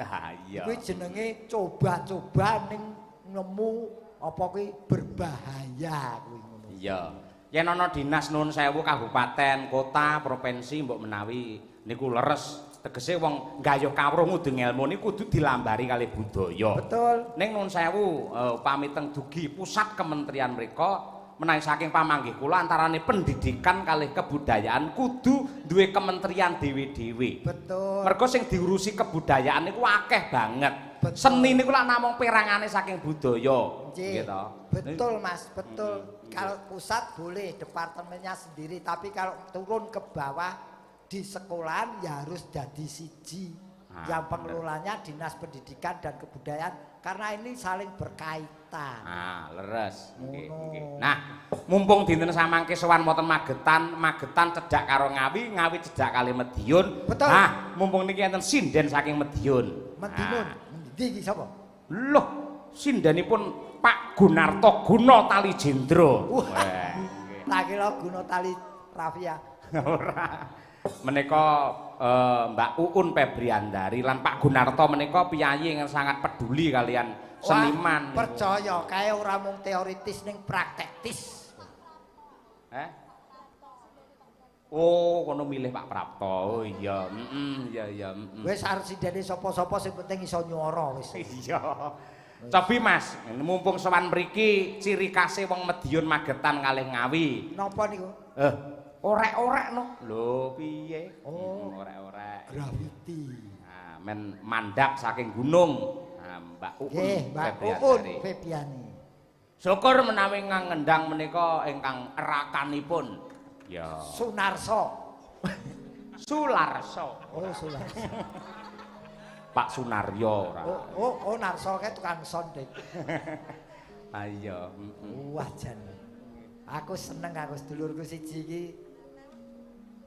Ha iya. Kuwi jenenge coba-coba ning nemu apa kuwi berbahaya kuwi ngono. Iya. Yen ana dinas nuwun sewu kabupaten, kota, provinsi mbok menawi niku leres, tegese wong nggayuh kawruh ngudung ilmu niku kudu dilambari kali budaya. Betul. Ning nuwun sewu upami teng dugi pusat kementerian mriku menawi saking pamanggih kula antarane pendidikan kalih kebudayaan kudu duwe kementerian dhewe-dhewe. Betul. Mergo sing diurusi kebudayaan niku akeh banget. Betul. Seni niku lak namung perangane saking budaya. Nggih. Nggih to. Betul Mas, betul. Kalau pusat boleh departemennya sendiri, tapi kalau turun ke bawah di sekolahan ya harus jadi siji. Ah, yang pengelolanya Dinas Pendidikan dan Kebudayaan karena ini saling berkaitan. Ah, leres. Nggih, Ngono. nggih. Nah, mumpung dinten samangke sowan wonten Magetan, Magetan cedhak karo Ngawi, Ngawi cedhak kali Mediun. Betul. Nah, mumpung niki enten sinden saking Mediun. Mediun, Nah, endi iki sapa? loh, sindenipun Pak Gunarto Guna Tali Jendra. Wah. Wah, nggih. Tak kira Guna Tali Rafia. Ora. Menika Mbak Uun Febriandari lan Pak Gunarto menika piyayi ingkang sangat peduli kalian seniman. Wah, percaya kae ora mung teoritis ning praktektis. Eh? Oh, kono milih Pak Prapto. Oh iya, heeh, iya iya, heeh. Wis arep sindene sapa-sapa sing penting iso nyuara wis. Iya. Cobi Mas, mumpung sowan mriki ciri khase wong Mediun Magetan kalih Ngawi. Napa niku? Orek-orek no. Lho, piye? Oh. Orek-orek. Graffiti. Nah, men mandap saking gunung. Nah, Mbak Uun. Nggih, Mbak Uun Febriandari. Febiani. Syukur menawi ngendang menika ingkang rakanipun. Ya. Sunarso. Sularso. Oh, Sularso. Pak Sunaryo ora. Oh, oh, oh Narso kae tukang sound, Dik. Ah iya, heeh. Wah, jan. Aku seneng aku sedulurku siji iki.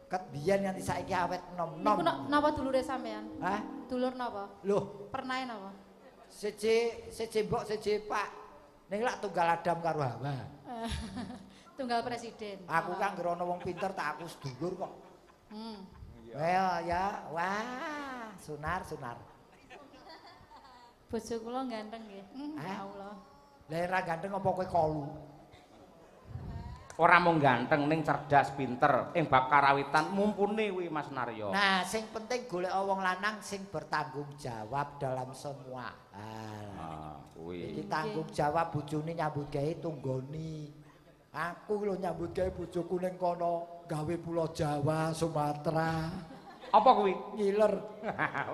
Ket biyen nganti saiki awet nom-nom. Niku napa dulure sampean? Hah? Dulur napa? Loh, Pernae napa? siji siji mbok siji Pak. Ning lak tunggal Adam karo Hawa. Tunggal presiden. Aku kan anggere ana wong pinter tak aku sedulur kok. Ya ya, wah, Sunar Sunar. Bojo kula ganteng nggih. Hah? Ya Allah. Lah ora ganteng apa kowe kolu? Ora mung ganteng ning cerdas pinter ing bab karawitan mumpuni kuwi Mas Naryo. Nah, sing penting golek wong lanang sing bertanggung jawab dalam semua hal. Ah, kuwi. Iki tanggung jawab bojone nyambut gawe tunggoni. Aku lho nyambut gawe bojoku ning kono gawe Pulau Jawa, Sumatera, Apa kuwi? ngiler.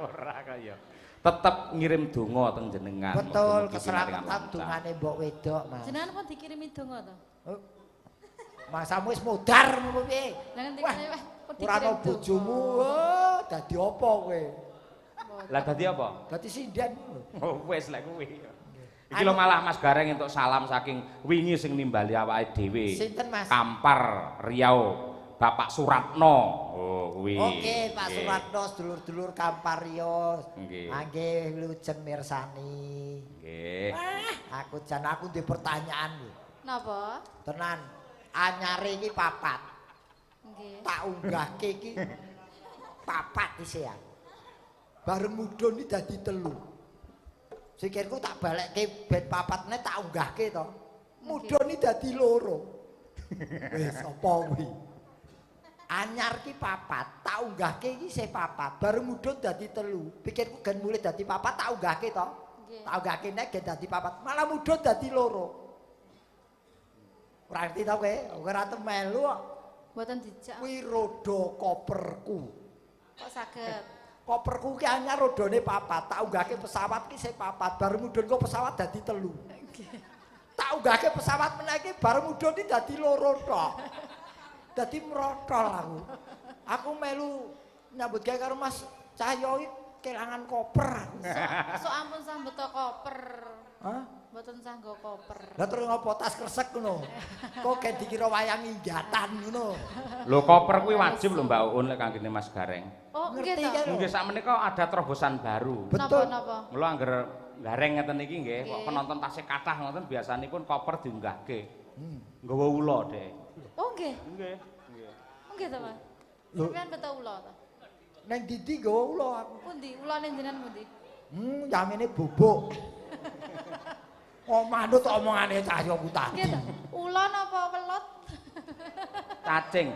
Ora kaya. Tetep ngirim donga teng jenengan. Betul, Mugi-mugi keselamatan pinaringan dungane mbok wedok, Mas. Jenengan pun dikirimi donga to? Oh. Masamu wis modar ngono piye? Lah ngendikane wah pun Ora ana dikirim donga. bojomu, oh, dadi apa kowe? Lah dadi apa? Dadi sinden. Oh, wis lek kuwi. Iki lho malah Mas Gareng entuk salam saking wingi sing nimbali awake dhewe. Sinten, Mas? Kampar Riau, Bapak Suratno. Oh, kuwi. Oke, Pak Nggih. Suratno sedulur-dulur Kampar Riau. Nggih. Nggih, wilujeng mirsani. Nggih. Aku jan aku ndek pertanyaan lho. Napa? Tenan, anyare iki papat. Nggih. Tak unggahke iki papat isian. Bareng mudhun iki dadi telu. Sikilku tak balekke ben papatne tak unggahke to. Mudhun iki dadi loro. Wis apa kuwi? Anyar ki papat, tak unggahke iki isih papat. Bareng mudhun dadi telu. Pikirku gen mulih dadi papat tak unggahke to. Nggih. Tak unggahke nek gen dadi papat, malah mudhun dadi loro. Ora ngerti to kowe? Ora melu kok. Mboten dijak. Kuwi roda koperku. Kok saged? Koperku ki anyar rodane papat, tak unggahke pesawat ki isih papat, bareng mudhun kok pesawat dadi telu. Tak unggahke pesawat meneh iki bareng mudhun iki dadi loro tok. Dadi mrotol aku. Aku melu nyambut gawe karo Mas Cahyo iki kelangan koper aku. Sok ampun sah mbeto koper. Hah? Mboten sah nggo koper. Lah terus ngopo tas kresek ngono? Kok gen dikira wayang inggatan ngono. Lho koper kuwi wajib lho Mbak Uun lek kanggene Mas Gareng. Oh, nggih Ngerti to. kan? Nggih sakmenika ada terobosan baru. Betul. Napa napa? Mula angger Gareng ngeten iki nggih, kok Nggih. penonton tasih kathah ngoten biasanipun koper diunggahke. Nggawa ula, Dek. Oh, nggih. Nggih. Nggih. Nggih to, Mas. Lho. Sampeyan beto ula to? Neng dindi nggawa ula aku. Pundi? Ulane jenengan pundi? Yamene bubuk. Oh manut omongane Cahya Kutadi. Nggih to. Ula napa welut? Cacing.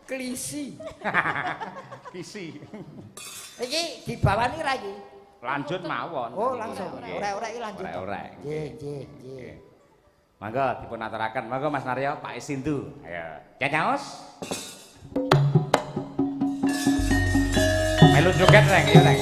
Klisi. Kisi. Iki dibawani ra iki? Lanjut mawon. Oh, langsung. Orek-orek iki lanjut. Orek-orek. Nggih, nggih, nggih. Mangga dipun aturaken. Mangga Mas Naryo, Pak Sindu. Ayo. Nyaos. Melu joget reng, ayo reng.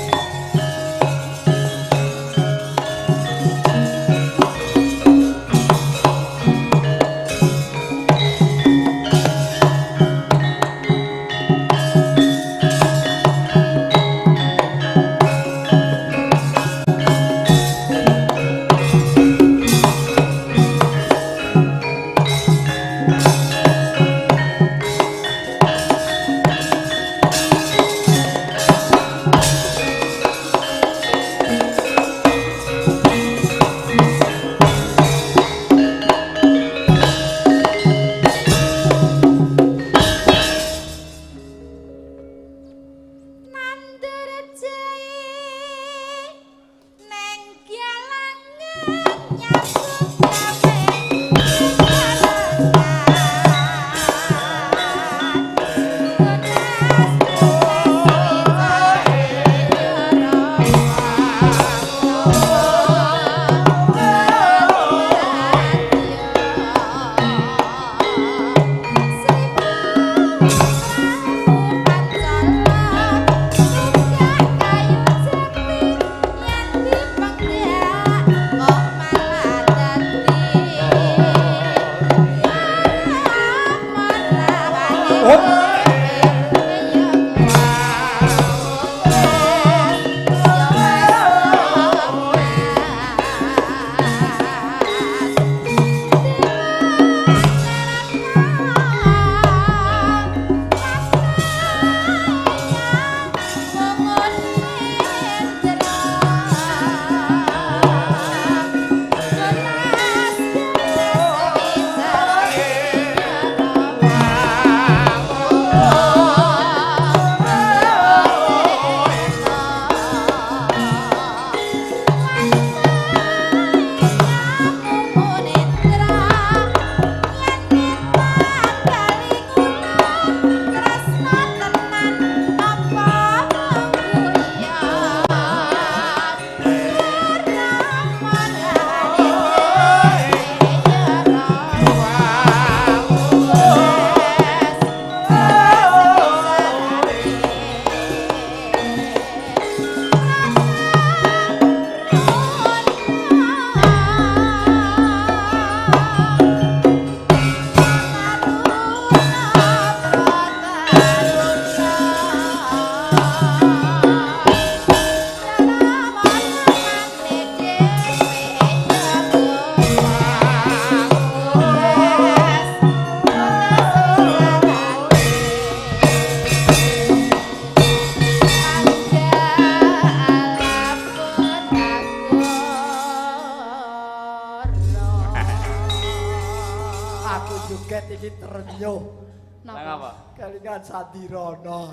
Sadirono.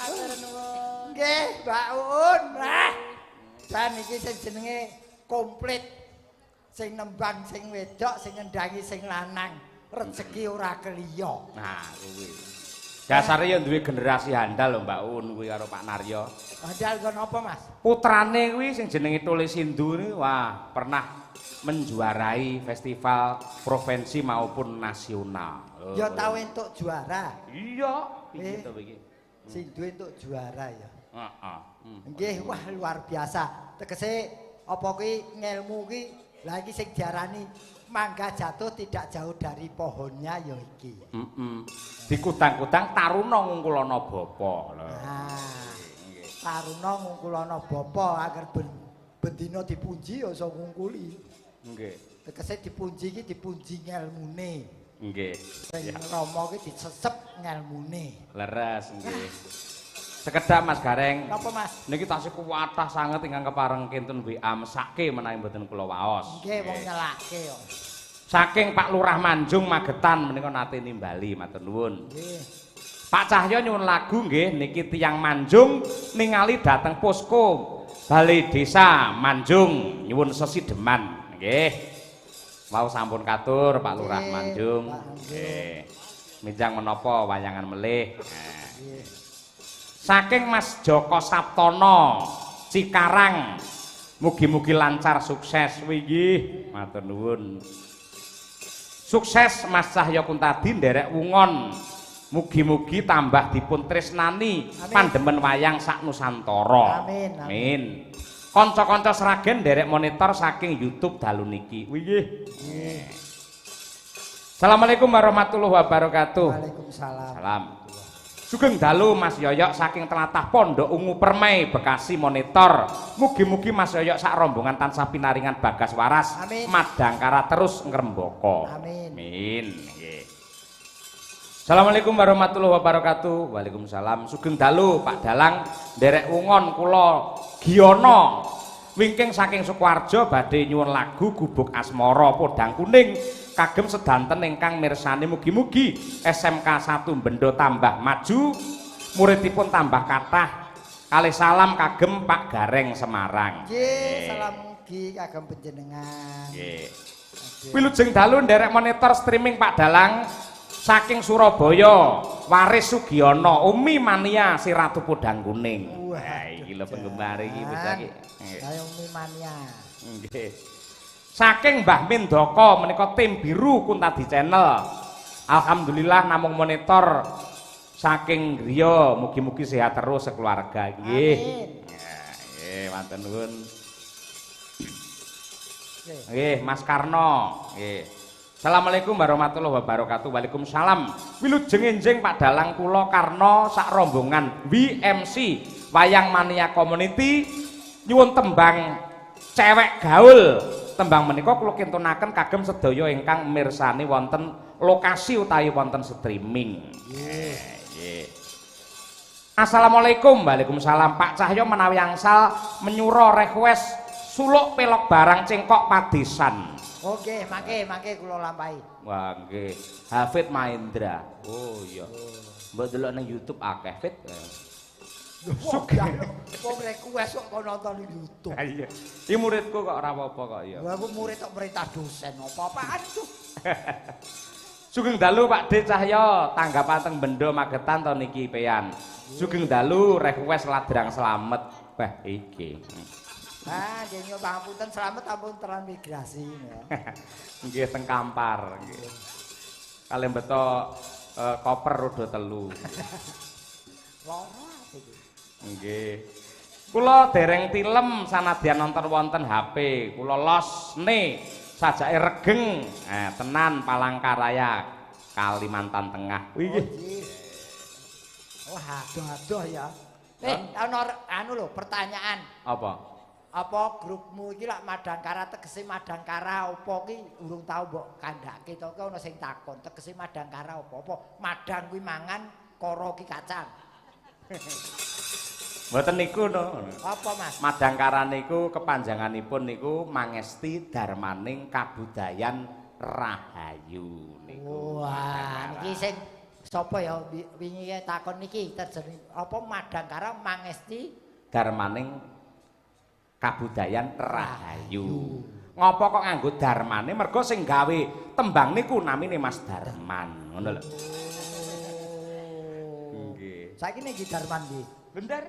Matur nuwun. Nggih, Mbak Uun. Nah. Jan iki sing jenenge komplit. Sing nembang sing wedok, sing ngendangi sing lanang. Rezeki ora keliya. Nah, kuwi. Dasare ya duwe generasi handal lho Mbak Uun kuwi karo Pak Naryo. Handal kon apa, Mas? Putrane kuwi sing jenenge Tole Sindu niku wah, pernah menjuarai festival provinsi maupun nasional. Ya tau entuk juara. Iya, piye to iki? Sing duwe entuk juara ya. Heeh. Nggih, wah luar biasa. Tegese apa kuwi ngelmu kuwi lha iki sing diarani mangga jatuh tidak jauh dari pohonnya ya iki. Heeh. Dikudang-kudang taruna ngungkulana bapa lho. Nah. Taruna ngungkulana bapa agar bendina dipunji ya iso ngungkuli. Nggih. Tegese dipunji iki dipunji ngelmune. Nggih. Sing Rama iki disesep ngelmune. Leres nggih. Sekedap Mas Gareng. Napa Mas? Niki tasih kuwatah sanget ingkang kepareng kintun WA mesake menawi mboten kula waos. Nggih wong nyelake kok. Saking Pak Lurah Manjung Magetan menika nate nimbali matur nuwun. Nggih. Pak Cahyo nyuwun lagu nggih niki tiyang Manjung ningali dateng posko Balai Desa Manjung nyuwun sesideman nggih. Wau sampun katur Pak Lurah Manjung. Nggih. Minjang menapa wayangan melih. Saking Mas Joko Saptono Cikarang. Mugi-mugi lancar sukses winggih. Matur nuwun. Sukses Mas Cahyo Kuntadi nderek wungon. Mugi-mugi tambah dipun tresnani pandemen wayang sak Nusantara. Amin. Amin. Kanca-kanca Sragen nderek monitor saking YouTube dalu niki. Winggih. Assalamualaikum warahmatullahi wabarakatuh. Waalaikumsalam. Salam. Sugeng dalu Mas Yoyok saking telatah Pondok Ungu Permai Bekasi monitor. Mugi-mugi Mas Yoyok sak rombongan tansah pinaringan bagas waras. Amin. Madangkara terus ngrembaka. Amin. Amin. Nggih. Assalamualaikum warahmatullahi wabarakatuh. Waalaikumsalam. Sugeng dalu Pak Dalang nderek wungon kula Giyono. Wingking saking Sukoharjo badhe nyuwun lagu Gubuk Asmara Podang Kuning kagem sedanten ingkang mirsani mugi-mugi SMK 1 Bendo tambah maju, muridipun tambah kathah. Kalih salam kagem Pak Gareng Semarang. Nggih, salam mugi kagem panjenengan. Nggih. Wilujeng dalu nderek monitor streaming Pak Dalang saking Surabaya, Waris Sugiono, Umi Mania si Ratu Podang Kuning. Wah, iki lho penggemar iki bocah iki. Ayo Umi Mania. Nggih. Saking Mbah Mindoko menika tim biru Kuntadi Channel. Alhamdulillah namung monitor saking griya, mugi-mugi sehat terus sekeluarga nggih. Amin. Nggih, matur nuwun. Nggih, Mas Karno. Nggih. Assalamualaikum warahmatullahi wabarakatuh. Waalaikumsalam. Wilujeng enjing Pak Dalang kula Karno sak rombongan WMC Wayang Mania Community nyuwun tembang Cewek Gaul. Tembang menika kula kintunaken kagem sedaya ingkang mirsani wonten lokasi utawi wonten streaming. Nggih. Assalamualaikum. Waalaikumsalam. Pak Cahyo menawi angsal menyura request suluk pelok barang cengkok padesan. Oke, mangke kula lampahi. Wah, nggih. Hafid Mahendra. Oh iya. Mbok delok nang YouTube akeh, Fit. Sugih. Wong request kok nonton YouTube. Ha iya. Iki muridku kok ora apa-apa kok ya. Lah aku murid kok merintah dosen apa-apaan itu. Sugeng dalu Pak D Cahyo, tanggapan teng Bendo Magetan to niki peyan. Sugeng dalu request Ladrang Slamet. Bah iki. Ah, nggih nyuwun pangapunten Slamet ampun transmigrasi ya. Nggih teng Kampar nggih. Kalih beto koper roda 3. Loro iki. Nggih. Kula dereng tilem sanadyan nonton wonten HP, kula losne sajake regeng. Tenan Palangkaraya, Kalimantan Tengah. Wih. Wah, adoh-adoh ya. Ana anu lho, pertanyaan. Apa? Apa grupmu iki lak Madangkara tegese Madangkara apa ki urung tau mbok kandhake to ki ana sing takon tegese Madangkara apa? Apa madang kuwi mangan, kara ki kacang. Mboten niku no. Apa Mas? Madangkara niku kepanjanganipun niku Mangesti Darmaning Kabudayan Rahayu niku. Wah, niki sing sapa ya wingi takon niki terjene apa Madangkara Mangesti Darmaning Kabudayan Rahayu. Ngopo kok nganggo darmane? Mergo sing gawe tembang niku namine Mas Darman. Ngono lho. Nggih. Saiki ning Darman ndi? Bener.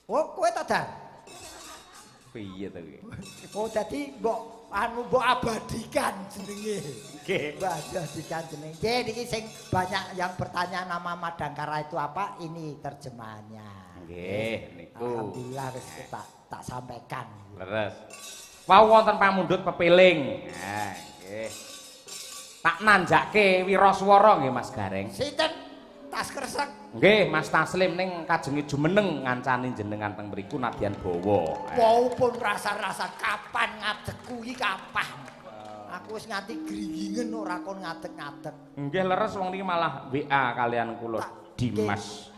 Oh, kowe to, Dar? Piye to iki? Oh, dadi mbok anu mbok abadikan jenenge. Nggih. Mbok abadikan jenenge. Nggih, niki sing banyak yang bertanya nama Madangkara itu apa? Ini terjemahannya. Nggih, niku. Alhamdulillah wis tak sampaikan. Leres. Wau wonten pamundhut pepiling. Nah, nggih. Tak nanjake wiraswara nggih Mas Gareng. Sinten? Tas kresek. Nggih, Mas Taslim ning kajenge jumeneng ngancani jenengan teng mriku nadyan bawa. Wau pun rasa-rasa kapan ngadegku iki kapan. Aku wis nganti gringgingen ora kon ngadeg-ngadeg. Nggih leres wong niki malah WA kalian kula Dimas.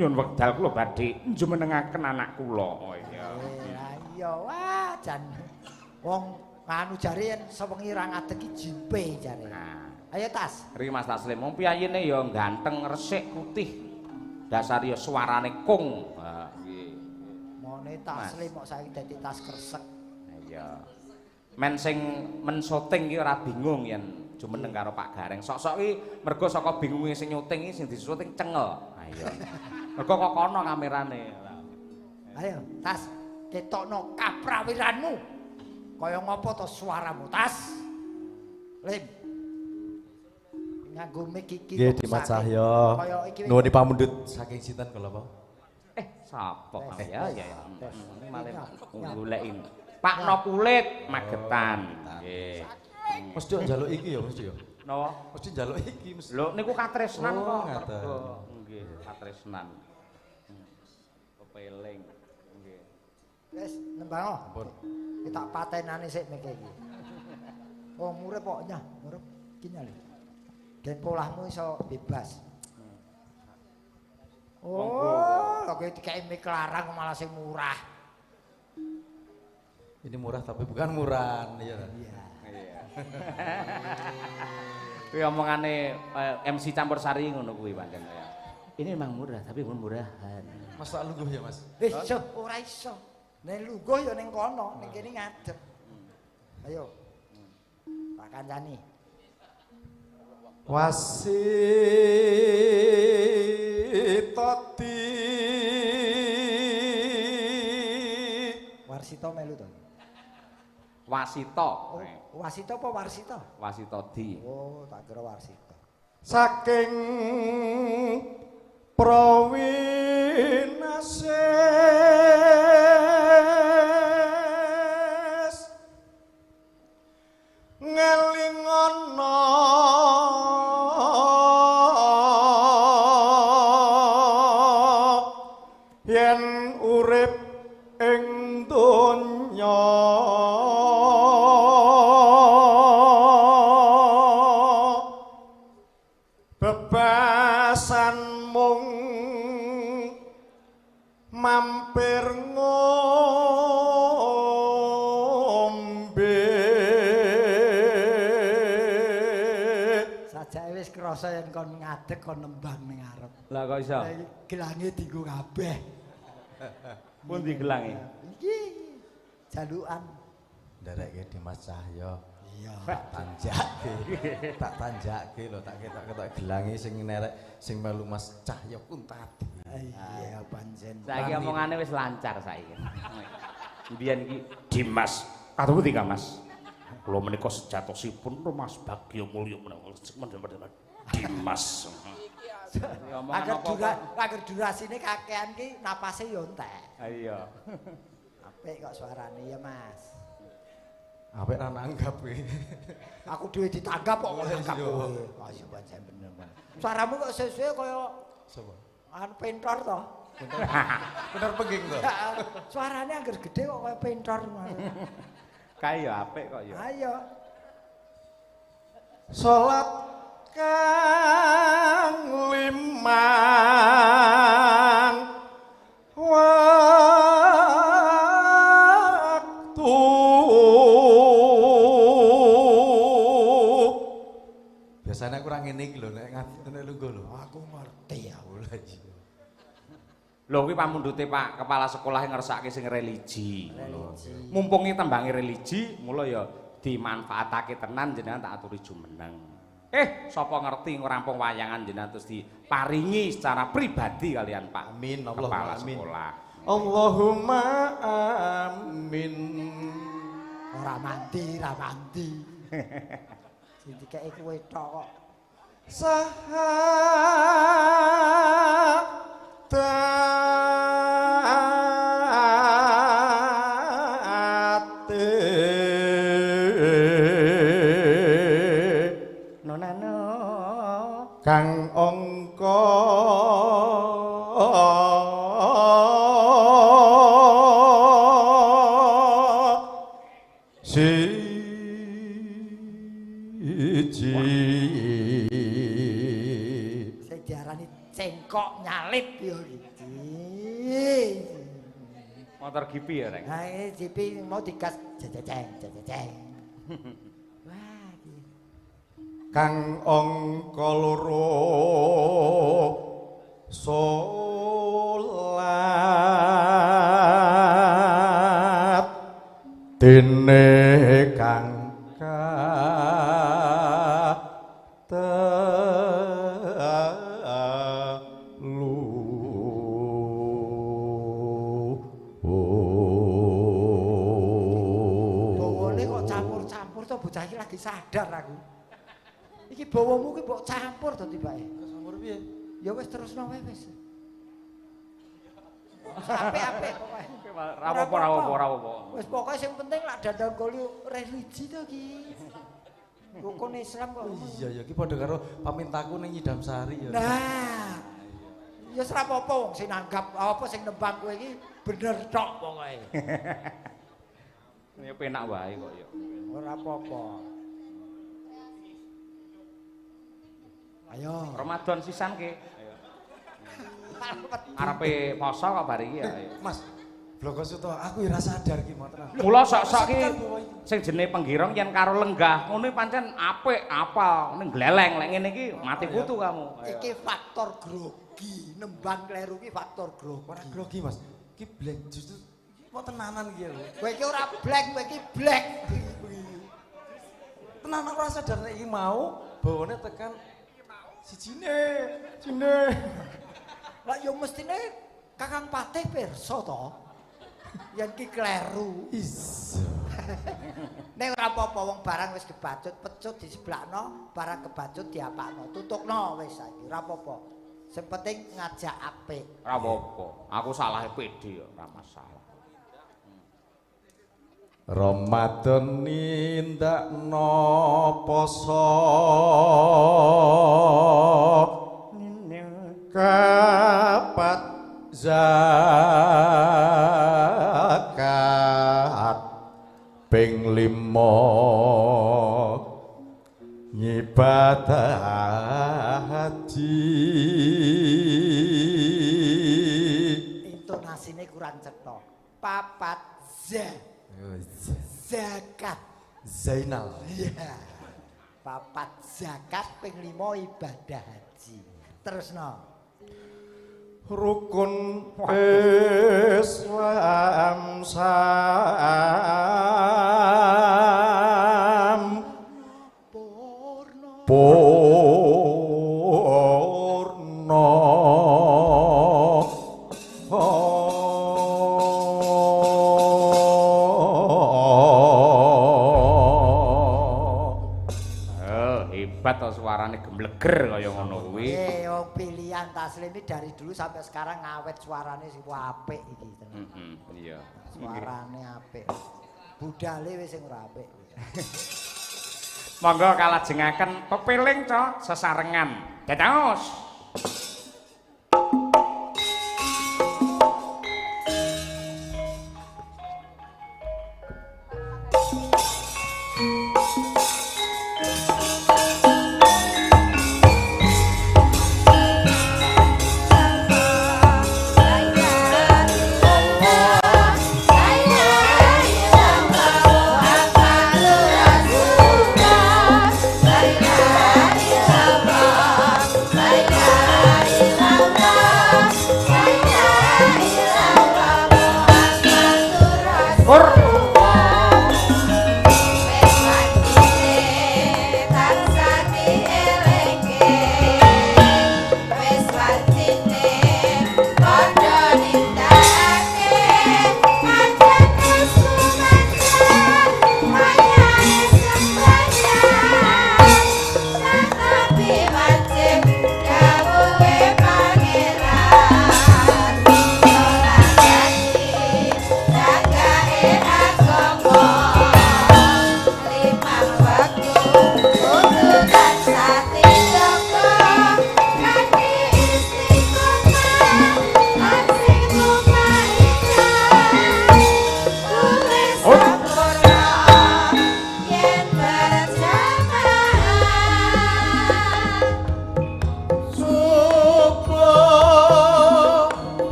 Nyun wekdal kula badhe njumenengaken anak kula. Oh iya. Lah iya wah jan wong anu jare yen sewengi ra ngadeg iki jimpe jare. Nah. Ayo Tas. Ri Mas Taslim, wong piyayine ya ganteng, resik, putih. Dasar ya suarane kung. Ha nggih. Mone Taslim kok saiki dadi tas kresek. Iya. Men sing men syuting ki ora bingung yen jumeneng karo Pak Gareng. Sok-sok ki mergo saka bingunge sing nyuting ki sing disuting cengel. Ha iya. Mergo kok kono kamerane. Ayo, Tas, ketokno kaprawiranmu. Kaya ngopo to suaramu, Tas? Lim. Nganggo mic iki. Nggih, Dimas Cahyo. Nuwun pamundhut saking sinten kula, Pak? Sapa? Ya ya ya. Malih goleki. Pak No Kulit Magetan. Nggih. Mesti njaluk iki ya mesti ya. Napa? Mesti njaluk iki mesti. Lho niku katresnan kok. Nggih, katresnan. Kepeling. Nggih. Wis nembang. Ampun. Kita patenane sik meke iki. Oh, murep kok nyah, murep iki nyale. Ben polahmu iso bebas. Oh, kok dikeki mik larang malah sing murah. Ini murah tapi bukan murahan, iya. Iya. Iya. Kuwi omongane MC Campur Sari ngono kuwi pancen ya. Ini memang murah tapi bukan murahan. Mas tak lungguh ya, Mas? Wis ora iso. Nek lungguh ya ning kono, ning kene ngadeg. Ayo. Tak kancani. Wasitati Warsita melu to. Wasita. Oh, Wasita apa Warsita? Wasita di. Oh, tak kira Warsita. Saking prawinases ngelingono yen urip ing donya bebasan mung mampir ngombe. Sajake wis krasa yen kon ngadeg kon nembang ning arep. Lah kok iso? Gelange dienggo kabeh. Pundi gelange? Iki jalukan. Nderekke Dimas Cahyo. Iya. Tak tanjake. Tak tanjake lho, tak ketok-ketok gelange sing nerek sing melu Mas Cahyo Kuntadi. Iya pancen. Saiki omongane wis lancar saiki. Mbiyen iki Dimas, katur pundi Kang Mas? Kula menika sejatosipun Mas Bagyo Mulya menawa Dimas. Agar durasine kakean ki napase yo entek. Ha iya. Apik kok suarane ya, Mas. Apik ra nanggap kuwi. Aku dhewe ditanggap kok kok nanggap kowe. Wah, iya pancen bener. Suaramu kok sesuai kaya sapa? Anu pentor to. Pentor pengging to. Suarane angger gedhe kok kaya pentor. Kae ya apik kok ya. Ayo. Salat kang limang waktu. Biasanya aku ora ngene iki lho nek nek lungguh lho. Aku ngerti ya. Lah iya. Lho kuwi pamundhute Pak Kepala Sekolah ngersake sing religi. Mumpungi tembange religi, mula ya dimanfaatake tenan jenengan tak aturi jumeneng. Sapa ngerti rampung wayangan jenengan terus diparingi secara pribadi kalian Pak. Amin, Kepala Allahumma amin. Sekolah. Allahumma amin. Ora mandi, ora mandi. Sing dikeki kowe tok kok. Sahadate Nonano kang angka siji. Sing diarani cengkok nyalip ya iki. Motor GP ya, Reng. Ha iki GP mau digas ceceng ceceng. Wah iki. Kang angka loro salat dene kang katelu. Bawane kok campur-campur to, bocah iki lagi sadar aku. Iki bawamu ki mbok campur to tibake. Campur piye? Ya wis terusno wae wis. Apik-apik pokoke. Ora apa-apa, ora apa-apa, ora apa-apa. Wis pokoke sing penting lak dandang goli religi to iki. Rukun Islam kok. Iya ya iki padha karo pamintaku ning Nyidam Sari ya. Nah. Ya wis ora apa-apa wong sing nanggap apa sing nembang kowe iki bener tok pokoke. Ya penak wae kok ya. Ora apa-apa. Ayo. Ramadan sisan ki. Arepe poso kok bar iki ya. Mas, Bloko Suto, aku ora sadar ki mau tenan. Mula sok-sok ki sing jenenge penggirong yen karo lenggah ngono pancen apik apal ning gleleng lek ngene iki mati kutu kamu. Iki faktor grogi, nembang kleru ki faktor grogi. Ora grogi, Mas. Ki blank justru iki mau tenanan iki lho. Kowe iki ora blank, kowe iki black. Tenan aku ora sadar nek iki mau bawane tekan sijine, jine. Lah ya mestine Kakang Patih pirsa to. Yen ki kleru. Iya. Nek ora apa-apa wong barang wis kebacut, pecut diseblakno, barang kebacut diapakno. Tutukno wis saiki, ora apa-apa. Sing penting ngajak apik. Ora apa-apa. Aku salah pede ya, ora masalah. Ramadan nindakno poso kapat zakat ping 5 ngibadah haji. Intonasine kurang cetha. Papat za zakat Zainal. Iya. Papat zakat ping 5 ibadah haji. Terusno. Rukun Islam sam purna. Hebat to suarane gemleger kaya ngono kuwi. Wong pilihan Taslim ini dari dulu sampai sekarang ngawet suarane sing apik iki tenan. Heeh, iya. Suarane apik. Budale wis sing ora apik. Monggo kalajengaken pepiling to sesarengan. Dados.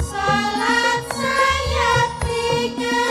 Salat saya tiga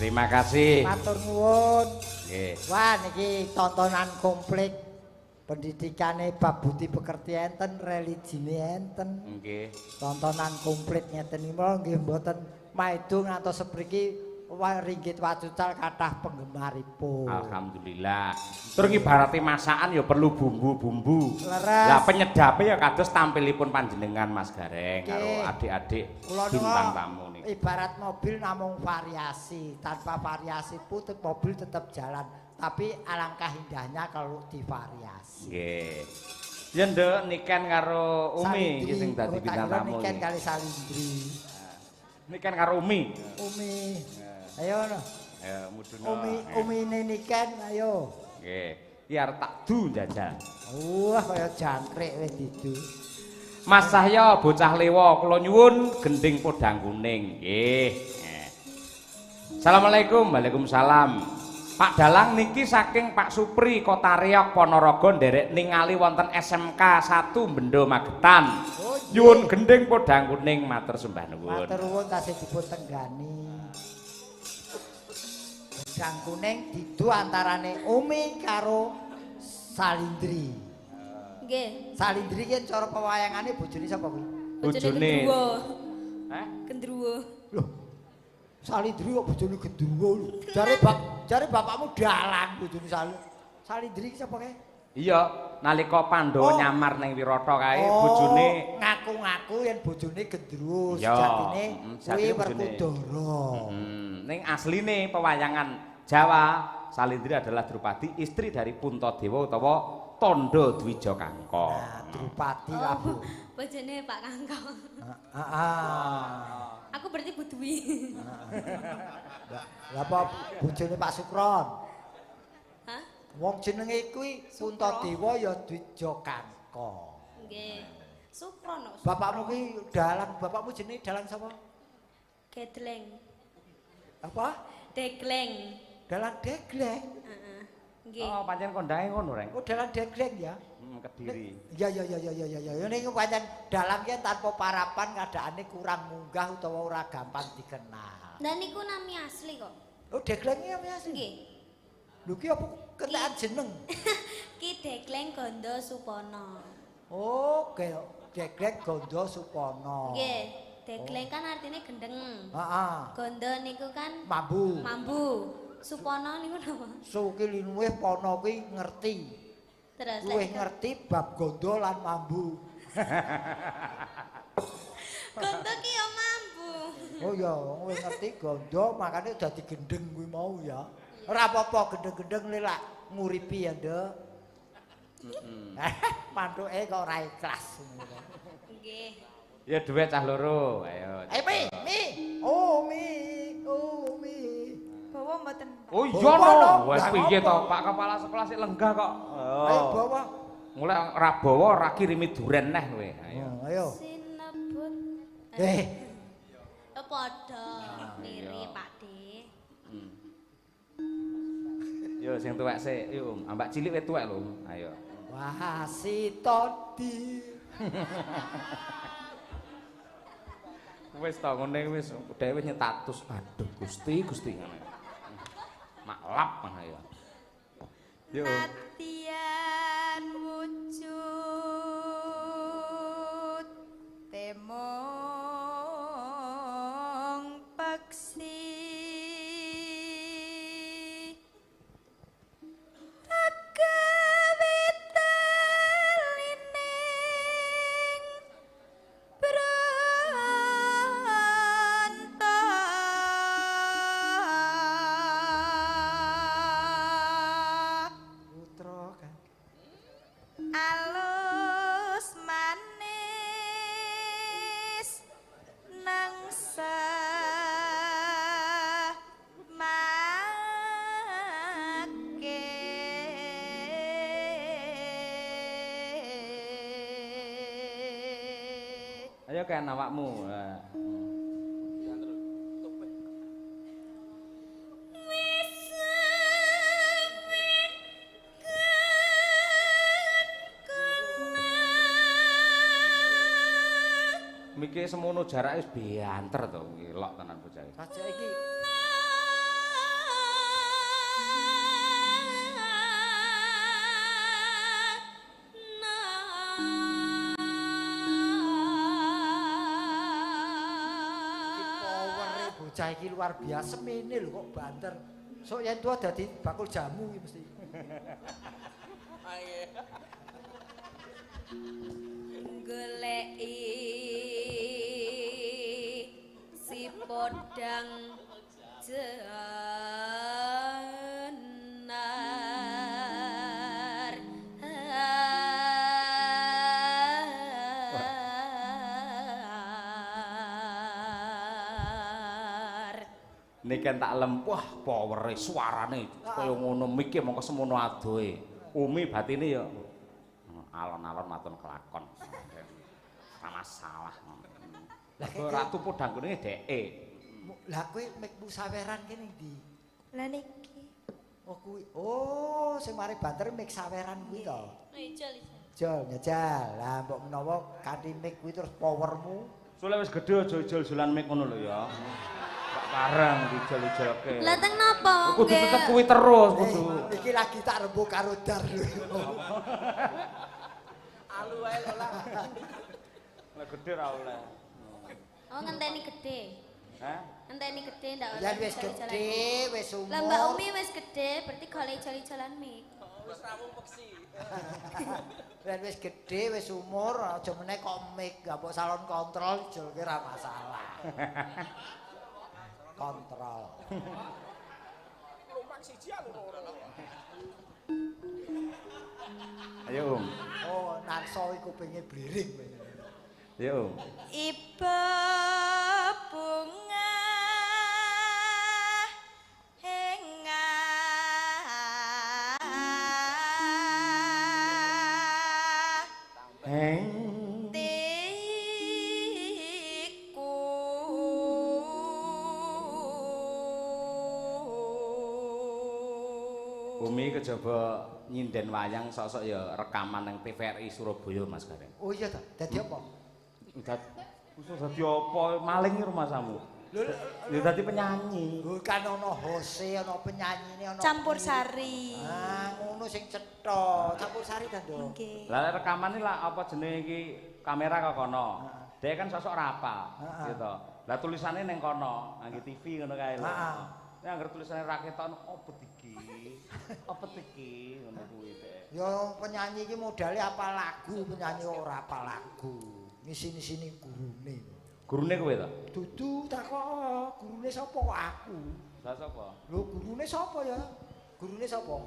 Terima kasih. Matur nuwun. Nggih. Wah niki tontonan komplit. Pendidikane bab budi pekerti enten, religine enten. Nggih. Tontonan komplit ngeten iki nggih mboten maido ngantos sepriki ringgit wacucal kathah penggemaripun. Alhamdulillah. Tur ngibarate masakan ya perlu bumbu-bumbu. Leres. Lah penyedape ya kados tampilipun panjenengan Mas Gareng karo adik-adik bintang tamu niki. Ibarat mobil namung variasi, tanpa variasi pun mobil tetap jalan, tapi alangkah indahnya kalau divariasi. Nggih. Ya nduk Niken karo Umi iki sing dadi bintang tamu. Niken kali Salindri. Niken karo Umi. Umi. Ayo no. Ayo mudhun. Umi umine Niken ayo. Nggih. Iki arep tak du njajal. Wah kaya jangkrik wis didu. Mas Cahya bocah lewa kula nyuwun gending podang kuning. Nggih. Assalamualaikum. Waalaikumsalam. Pak Dalang niki saking Pak Supri Kota Reok Ponorogo nderek ningali wonten SMK 1 Bendo Magetan. Oh, nyuwun gending podang kuning matur sembah nuwun. Matur nuwun tasih dipun tenggani. Podang kuning didu antarane Umi karo Salindri. Nggih. Salindri ki cara pewayangane bojone sapa kuwi? Bojone Gendruwo. Hah? Gendruwo. Loh. Salindri kok bojone gendruwo lho. Jare bapakmu dalang bojone Salindri ki sapa kae? Iya, nalika Pandhawa nyamar ning Wirata kae bojone ngaku-ngaku yen bojone gendruwo, sejatine kuwi Werkudara. Ning asline pewayangan Jawa, Salindri adalah Drupadi, istri dari Puntadewa utawa Tondo Dwija Kangka. Nah, Drupadi lah, Bu. Bojone Pak Kangka. Heeh. Aku berarti Bu Dwi. Lah apa bojone Pak Sukron? Hah? Wong jenenge kuwi Puntadewa ya Dwija Kangka. Nggih. Sukron kok. Bapakmu kuwi dalang, bapakmu jenenge dalang sapa? Gedleng. Apa? Degleng. Dalang degleng. Heeh. Nggih. Oh, pancen kondange ngono, Reng. Oh, dalang degleng ya. Kediri. Iya iya iya iya iya iya. Niku pancen dalang ki tanpa parapan keadaane kurang munggah utawa ora gampang dikenal. Lah niku nami asli kok. Oh, degleng iki nami asli. Nggih. Lho ki apa kentekan jeneng? Ki Degleng Gondo Supono. Oh, Degleng Gondo Supono. Nggih, degleng kan artinya gendeng. Heeh. Gondo niku kan mambu. Mambu. Supono niku napa? Su ki linuwih pono kuwi ngerti. Terus luwih ngerti bab gondo lan mambu. Gondo ki ya mambu. Oh ya, luwih ngerti gondo makane dadi gendeng kuwi mau ya. Ora apa-apa gendeng-gendeng lek nguripi ya, Nduk. Heeh. Mantuke kok ora ikhlas ngono. Nggih. Ya duwe cah loro, ayo. Ayo Mi, Mi. Oh Mi, oh Mi. Bawa mboten. Oh iya no, wis piye to Pak Kepala Sekolah sik lenggah kok. Ayo bawa. Mulai ora bawa ora kirimi duren neh kowe. Ayo. Ayo. Sinebut. Eh. Padha mirip Pak De. Yo sing tuwek sik, yo Om. Ambak cilik wis tuwek lho. Ayo. Wah, si Todi. Wis to ngene wis dhewe wis nyetatus. Aduh Gusti, Gusti ngene. Maklap mah ya. Yo. Latihan wujud temong peksi Ayo kan awakmu. Miki semono jarake wis bianter to, ngelok tenan bocah. Sajake iki Bocah iki luar biasa semene lho kok banter. Sok yen tuwa dadi bakul jamu iki mesti. Goleki si podang jenar. Niken tak lem, wah powere suarane kaya ngono mike mongko semono adohe. Umi batine ya alon-alon maton kelakon. Ora masalah. Lah ratu podang kuninge dheke. Lah kowe mekmu saweran kene ndi? Lah niki. Oh kuwi. Oh, sing mari banter mik saweran kuwi to. Ijol. Jol njajal. Lah mbok menawa kanthi mik kuwi terus powermu. Sule wis gedhe aja ijol-ijolan mik ngono lho ya. Bareng dijol-ijolke. Lah teng napa? Kudu tetep kuwi terus kudu. Iki lagi tak rembug karo Dar lho. Alu wae lho lah. Lah gedhe ra oleh. Oh ngenteni gedhe. Hah? Ngenteni gedhe ndak oleh. Ya wis gedhe, wis umur. Lah Mbak Umi wis gedhe, berarti golek ijol-ijolan mik. Wis rawung peksi. Lah wis gedhe, wis umur, aja meneh kok mik, gak mbok salon kontrol ijolke ra masalah. Kontrol. Lumpak siji loro. Ayo Om. Oh, narso iku kupinge bliring. Ayo Om. Ibu bunga heng Umi kejaba nyinden wayang sok-sok ya rekaman nang TVRI Surabaya Mas Gareng. Oh iya ta, dadi apa? Dadi apa? Maling rumahmu. Lho, ya dadi penyanyi. Lho kan ana hose, ana penyanyine, ana campur sari. Ah, ngono sing cetha. Campur sari ta, Nduk? Nggih. Lah rekaman iki lah apa jenenge iki kamera kok kono. Dhek kan sosok ora apal, gitu. Lah tulisane ning kono, ngangge TV ngono kae lho. Heeh. Nek anggere tulisane ra ketok opo iki? Apa iki ngono kuwi dhek. Ya penyanyi iki modale apa lagu, penyanyi ora apa lagu. Ngisi-ngisini gurune. Gurune kowe ta? Dudu takok gurune sapa kok aku. Lah sapa? Lho gurune sapa ya? Gurune sapa?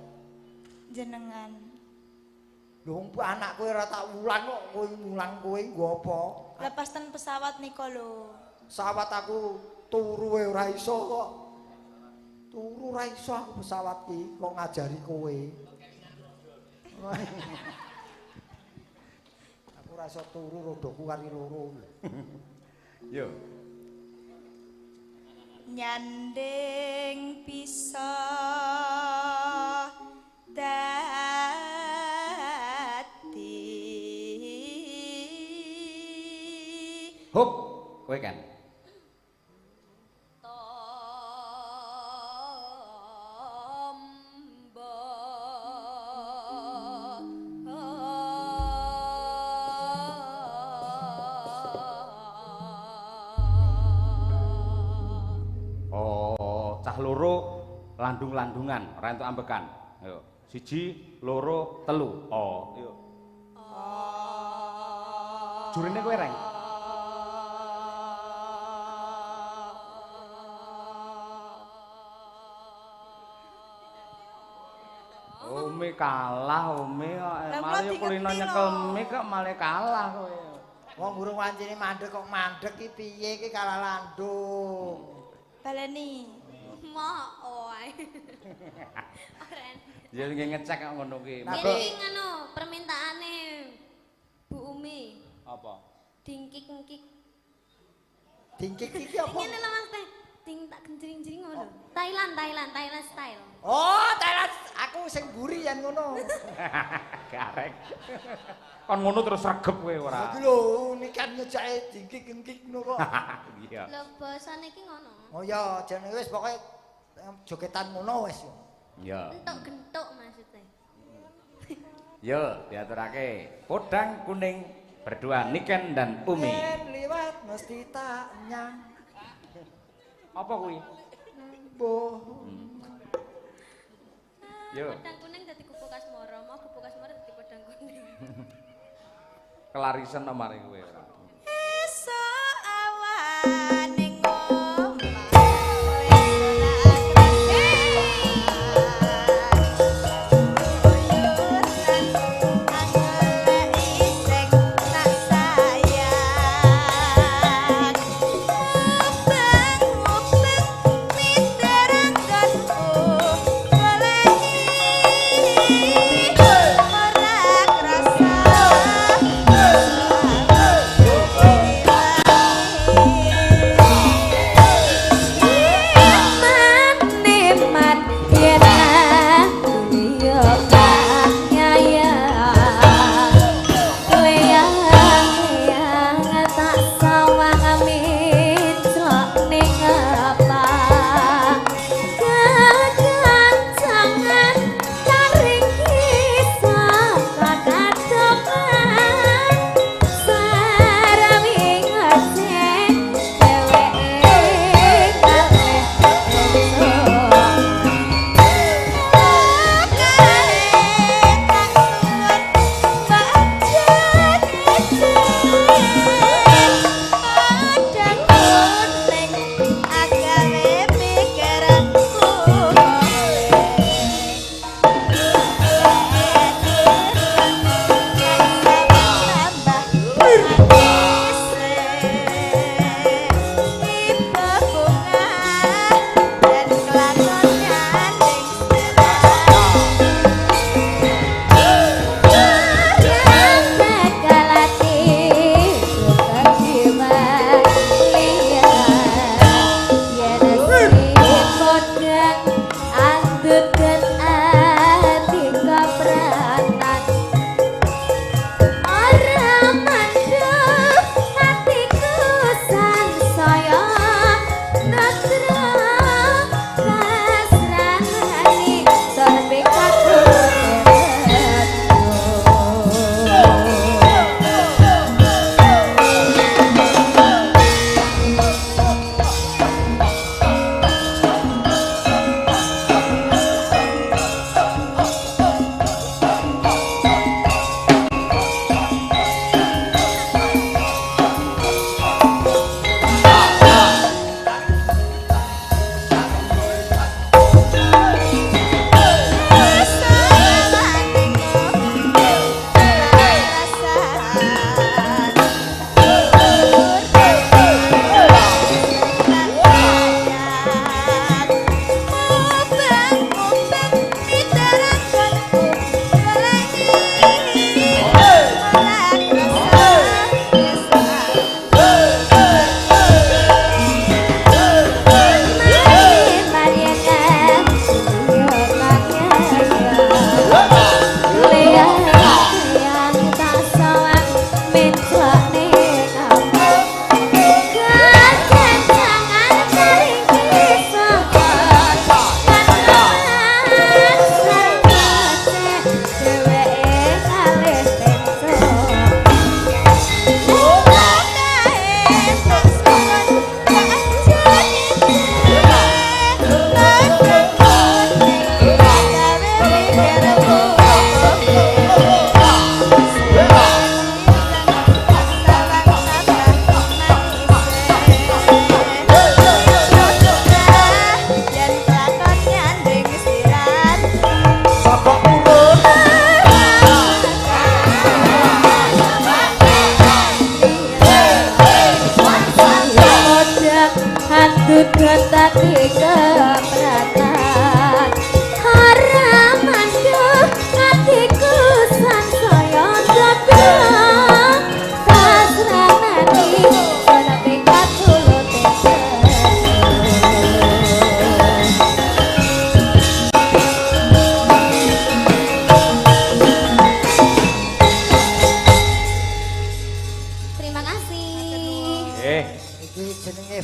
Jenengan. Lho wong anak kowe ora tak wulang kok kowe mulang kowe nggo apa? Lepas ten pesawat nika lho. Pesawat aku turu wae ora iso kok. Turu ora iso aku pesawat ki kok ngajari kowe. Aku ora iso turu rodoku kari loro. Yo. Nyanding bisa dadi. Hop, kowe kan. Loro landung-landungan, ora entuk ambekan. Ayo, 1, 2, 3. Oh, ayo. Jurine kowe reng. Umi kalah, Umi kok. Malah kulino nyekel mie kok malah kalah kowe. Wong urung wancine mandek kok mandek iki piye iki kalah landung. Baleni. Mok wae. Ora. Ya nggih ngecek kok ngono kuwi. Ngene iki ngono permintaane Bu Umi. Apa? Dingkik-ngkik. Dingkik iki apa? Ngene lho Mas Teh. Ding tak genjring-jring ngono. Thailand, Thailand, Thailand style. Oh, Thailand. Aku sing mburi yen ngono. Garek. Kon ngono terus regep kowe ora. Iki lho, nikan ngejake dingkik-ngkik ngono kok. Iya. Lho basane iki ngono. Oh iya, jenenge wis pokoke jogetan ngono wis. Iya. Entuk gentuk maksudnya. Yo, diaturake. Podang kuning berdua Niken dan Umi. Yen liwat mesti tak nyang. Apa kuwi? Mbuh. Yo. Pedang kuning dadi gubuk asmara, mau gubuk asmara dadi pedang kuning. Kelarisan mari kowe ora. Esuk awan ning omah.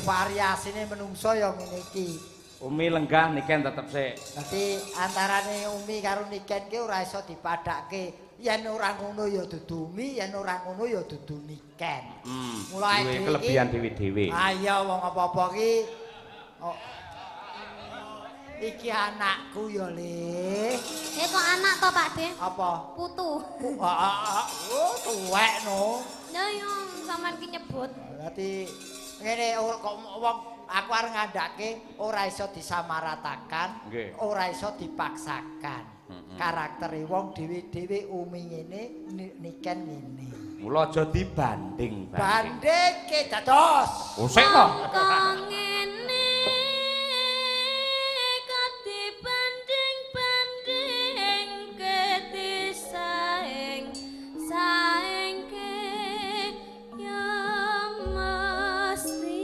Variasine menungso ya ngene iki. Umi lenggah Niken tetep sik. Dadi antarane Umi karo Niken ki ora iso dipadhakke. Yen ora ngono ya dudu Umi, yen ora ngono ya dudu Niken. Mulai kelebihan dhewe-dhewe. Ah iya wong apa-apa ki Oh. Iki anakku ya, Le. Eh kok anak to, Pak De? Apa? Putu. Oh, tuwek no. Ya yo sampean ki nyebut. Berarti ngene kok wong aku arep ngandhake ora iso disamaratakan, ora iso dipaksakan. Karaktere wong dhewe-dhewe umi ngene, niken ngene. Mula aja dibanding-banding. Bandingke dados. Oh, sik to. Kok ngene kok dibanding-bandingke disaing saingke ya mesti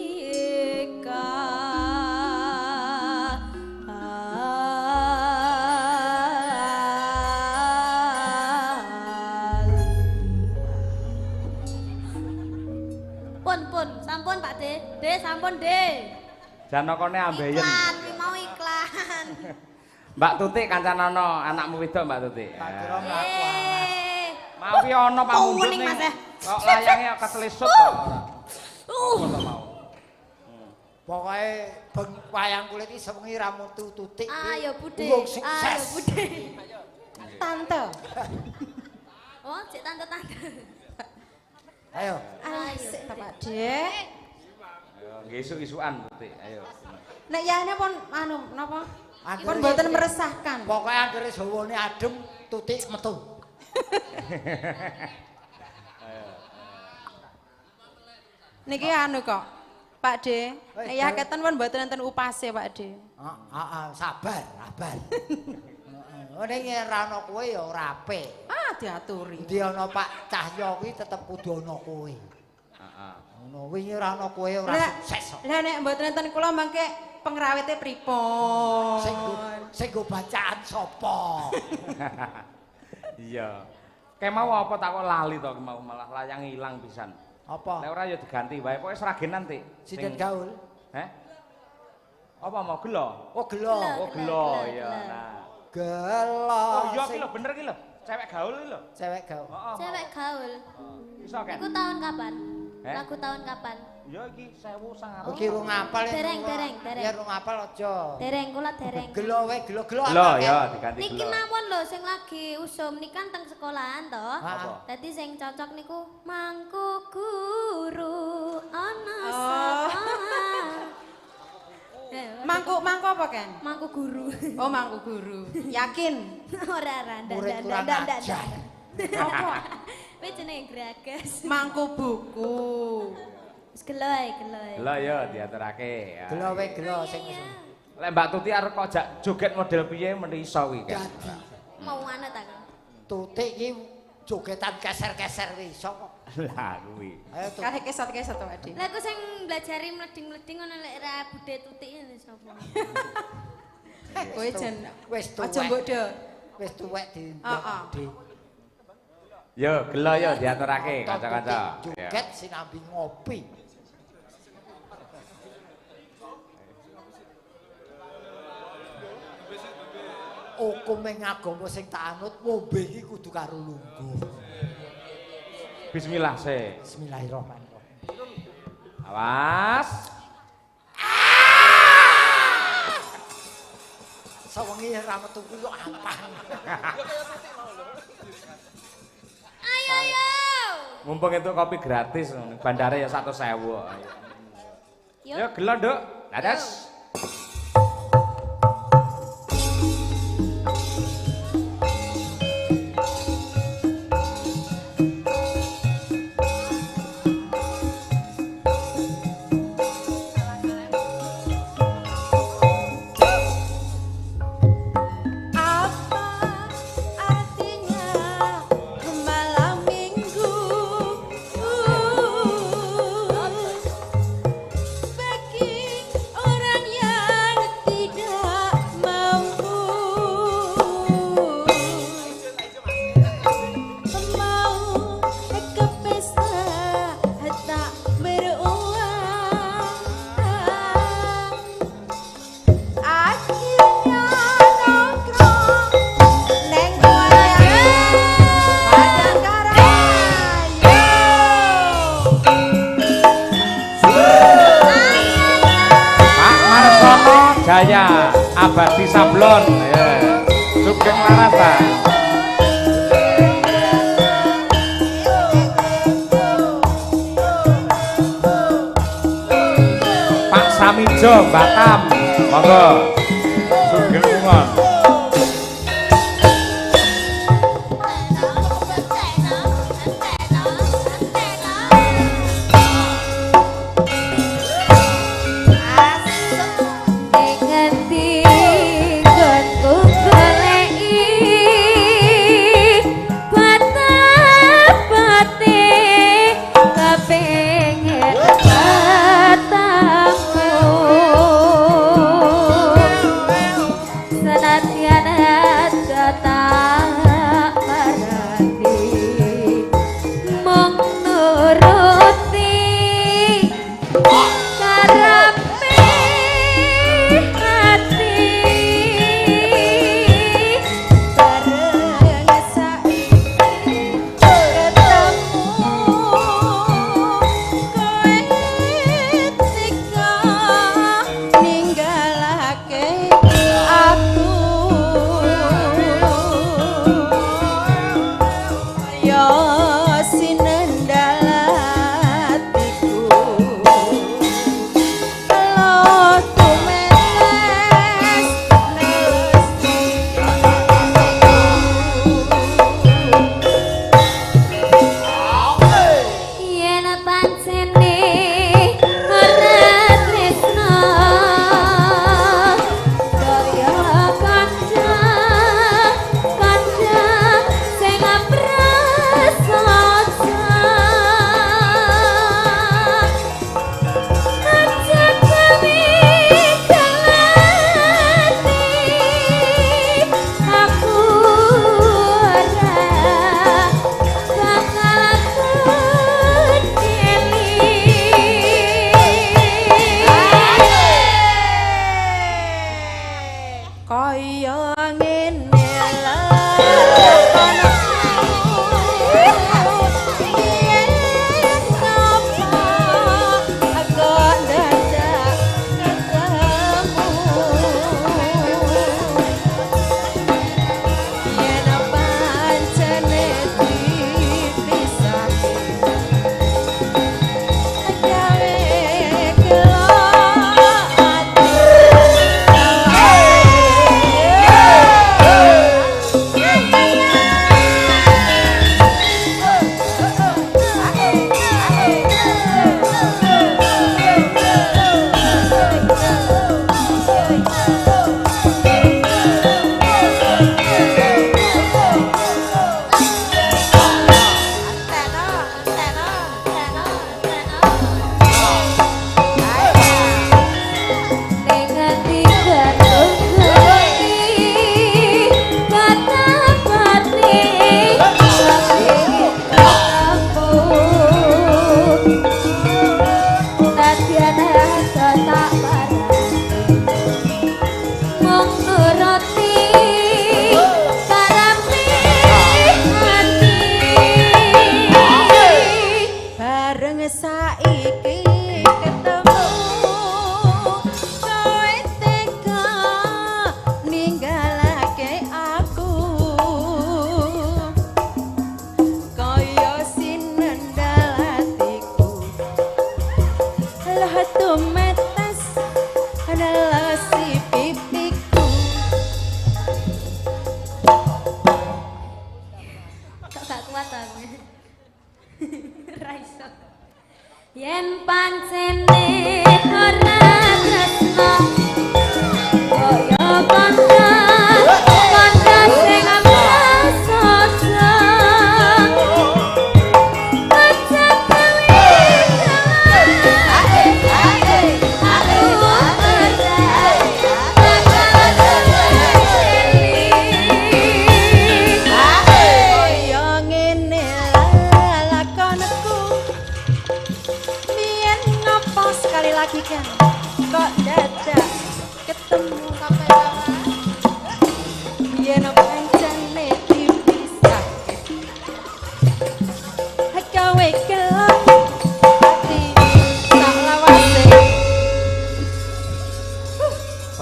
Pun, sampun Pak De. De, sampun De. Janakane ambeien. Iklan, kuwi mau iklan. Mbak Tutik kancanana anakmu wedok Mbak Tutik. Tak kira mlaku alas. Mawi ana pamundhut Kuning, Mas, eh. Kok layange ketelisut kok ora. Apa to mau? Pokoke beng wayang kulit iki sewengi ra mutu Tutik. Ayo Bude. Wong sukses. Ayo Bude. Tante. Oh, cek tante-tante. Ayo. Asik ta Pak De. Ayo nggih isuk-isukan Tutik, ayo. Nek yane pun anu napa? Pun mboten meresahkan. Pokoke anggere hawane adem, Tutik metu. Niki anu kok. Pak De, nek yah keten pun mboten enten upase Pak De. Heeh, sabar, sabar. Heeh, ning ora ana kowe ya ora apik. Ah, diaturi. Endi ana Pak Cahyo kuwi tetep kudu ana kowe. Heeh. Ngono wingi ora ana kowe ora sukses kok. Lah nek mboten enten kula mangke pengrawite pripun? Sing nggo bacaan sapa? Iya. Kemau apa tak kok lali to kemau malah layang ilang pisan. Apa? Nek ora ya diganti wae, pokoke sragenan Tik. Sinden gaul. Heh? Apa mau gelo? Oh gelo. Oh gelo ya. Nah. Gelo. Oh iya ki lho bener ki lho. Cewek gaul ki lho. Cewek gaul. Heeh. Cewek gaul. Iso kan? Iku tahun kapan? Eh? Lagu tahun kapan? Ya iki 1900. Iki rung apal. Dereng, dereng, dereng. Ya rung apal aja. Dereng kula dereng. Gelo wae, gelo-gelo. Gelo ya diganti Niki gelo. mawon lho sing lagi usum niki kan teng sekolahan to. Apa? Dadi sing cocok niku mangku guru ana sekolah. Mangku mangku apa Ken? Mangku guru. Oh, mangku guru. Yakin? Ora ora ndak Murid ndak kurang ndak ndak. ajar. Apa? Kuwi jenenge gragas. Mangku buku. Wis gelo ae, gelo ae. Gelo ya diaturake. Ya. Gelo wae gelo sing Lek Mbak Tuti arep kok jak joget model piye meni iso kuwi kan. dadi. Mau anut aku. Tutik iki jogetan keser-keser kuwi iso kok. Lah kuwi. Ayo Tut. Kalih kesot-kesot to Pak De. Lah aku sing mblajari mleding-mleding ngono lek ra bude Tutik ngene sapa. Kowe jan wis aja tuwek. mbok do. Wis tuwek di Heeh. di. Yo gelo yo diaturake kanca-kanca. Tutik Joget sinambi ngopi. Hukume agama sing tak anut ngombe iki kudu karo lungguh. Bismillah sik. Bismillahirrahmanirrahim. Awas. Sawengi ra metu kuwi kok apaan. Ayo ayo. Mumpung itu kopi gratis, bandare ya 100.000. Yo. Yo gelo, Nduk. Dadas. Apa artinya malam minggu bagi orang yang Jaya Abadi Sablon. Ya. Sugeng laras ta. Pak Samijo Batam, monggo. Sugeng wungon.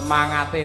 Semangate.